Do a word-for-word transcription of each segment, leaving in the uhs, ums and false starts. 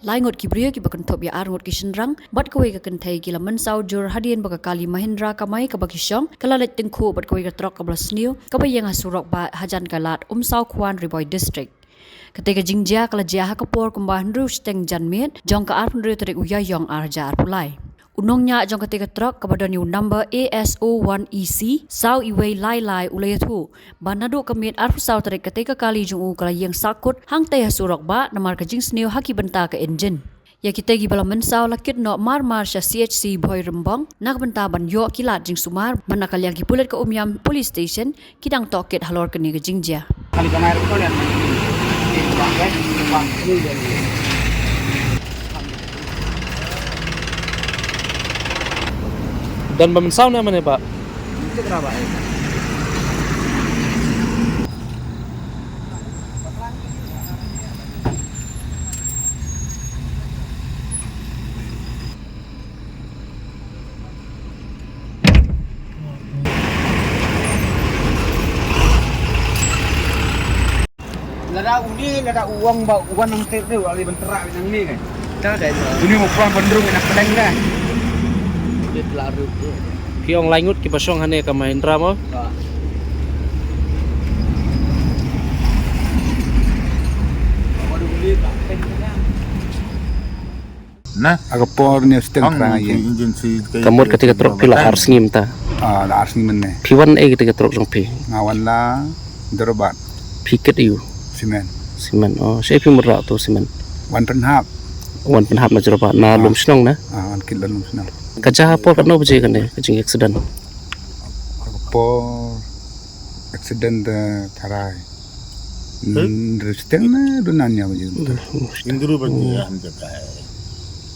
Lai ngut ki briew kiba kynthup ïa ar ngut ki shynrang bad kawei ka kynthei ki la mynsaw jur hadien ba ka kali Mahindra kamai kaba ki shong ka la leit tyngkhuh bad kawei ka trok kaba la sniew kaba ïeng ha surok bah hajan ka lad Umsaw Khuan, Ri Bhoi District. Katei ka jingjia ka la jia ha ka por kumba hynriew shiteng janmiet jong ka arphew hynriew tarik u Ïaïong ar hajar arphew lai. U nongñiah jong katei ka trok kaba don ïa u number A S O one E C saw iwei lai lai u la ïathuh ba naduh ka miet arphew saw tarik katei ka kali jong u ka la ïeng sahkut hangtei ha surok bah namar ka jingsniew ha ki bynta ka injin. Ïa kitei kiba la mynsaw la kit noh mar mar sha C H C Bhoirymbong na ka bynta ban ïoh ki lad jingsumar, bad na ka liang ki pulit ka Umiam Police Station ki dang tohkit halor kane ka jingjia. Don ba mynsaw ne mane ba? Lada uni, lada uwang ba uwan nang tip deh, wali benterak nang ni kan. Dah dah. Uni mukbang benrung nak pedang dah. Dia telah rup dia. Ki ong lai ngut kiba shong hane ka Mahindra mo. Na, ha ka por ne steng krang ïa. Ka mut kata ka trok phi la ar sngi mynta. Ah, la ar sngi mynne. Phi wan ei kata ka trok jong phi? Nga wan la Jorabat. Phi kit ïa u? Simen. Simen. Oh, shaei phi mut rah to simen? Wan pynhap. Wan pynhap na Jorabat, na Lumshnong na? Ah, wan kit la Lumshnong. Ka jia ha por katno baje kane ka jing accident? Ka por accident da tharai. Resteng na dunan ya baje. Indru baje ya hanja kai.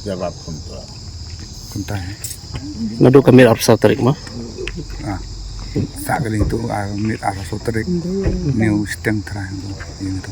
Jawab kunta. Kunta. Naduh ka miet arphew saw tarik ma? Ah. Sa kali tu ah miet arphew saw tarik. Ni u steng tharai. Yang tu.